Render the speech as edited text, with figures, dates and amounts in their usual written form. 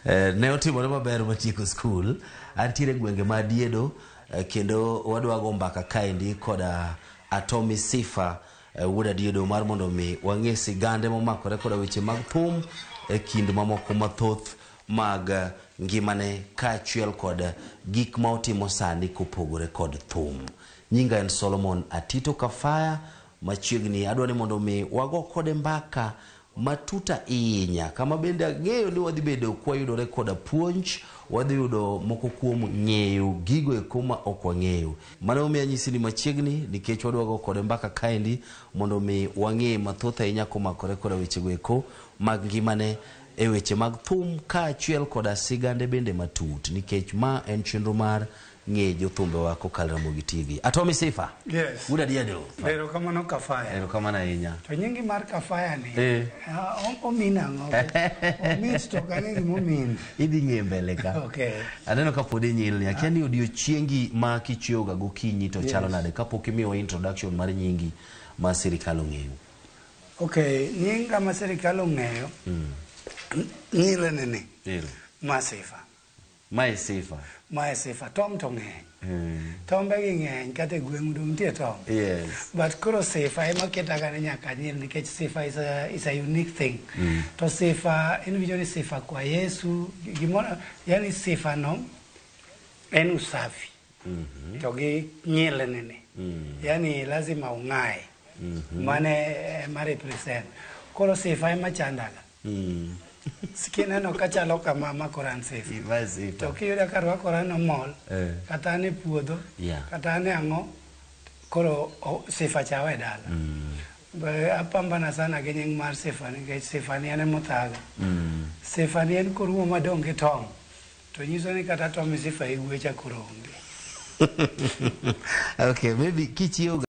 Ne otimore maber matieko skul. Antiere gwenge ma Diedo kendo wadwa go mbaka kaendi koda Atomy Sifa wuod Adiedo mar mondo mi wang'e sigande momakore koda weche mag thum e kind mamoko mathoth mag ngimane kaachiel kod gik ma otimo sani kopogore kod thum. Nyinga en Solomon Atito Kafaya machiegni adwa ni mondo mi wago kode mbaka matut ahinya kama bende ang'eyo ni wadhi bedo kwayudore koda puonj wadhi yudo moko kuom ng'eyo gigo eko ma ok wang'eyo. Mano emomiyo anyisi ni machiegni nikech wadwa go kode mbaka kaendi mondo mi wang'e mathoth ahinya komakore koda wechego eko mag ngimane e weche mag thum kaachiel koda sigande bende matut nikech ma en chenro mar ng'e jothumbewa kokalo Ramogi TV. Atomy Sifa. Yes. Wuod Adiedo. Erokamano Kafaya. Erokamano ahinya. To nyingi mar Kafaya ni Eh. omin ang'o? Omit to ok ang'e gimomin. Idhi ng'e mbele ka. Okay. Aneno ka pod inyilni. Akia ni odiochiengi ma kichiewo ga gokinyi to chalo Yes. nade kapok imiyowa introduction mar nyingi ma sirikal ong'eyo. Okay, nyinga ma sirikal ong'eyo. Nyilene ni. Ero. Ma Sifa. Mae Sifa. Ma Sifa. Tom to ng'eny. Tombe gi ng'eny kata e gweng'u dong nitie Tom. Yes. But koro Sifa ema ketaga ni nyaka nyil nikech Sifa is a unique thing. To Sifa, in ni Sifa kwa Yesu, gimoro, yani Sifa no en usafi. To gi nyilene ni. Yani lazima ung'ae. Mane ema represent. Koro Sifa ema chandaga. Kineno kachalo kama ma koro an Sifa. Mae Sifa. To kiyuda karwakora nomol, Eh. kata an e puodho, kata an e ang'o, koro Sifa cha we dala. Be apambana sana gi nying mar Sifa nikech Sifa ni en emothaga. Sifa ni en korumo madong' gi Tom. To nyiso ni kata Tom Sifa igwe cha koro onge. Okay, maybe kichiewo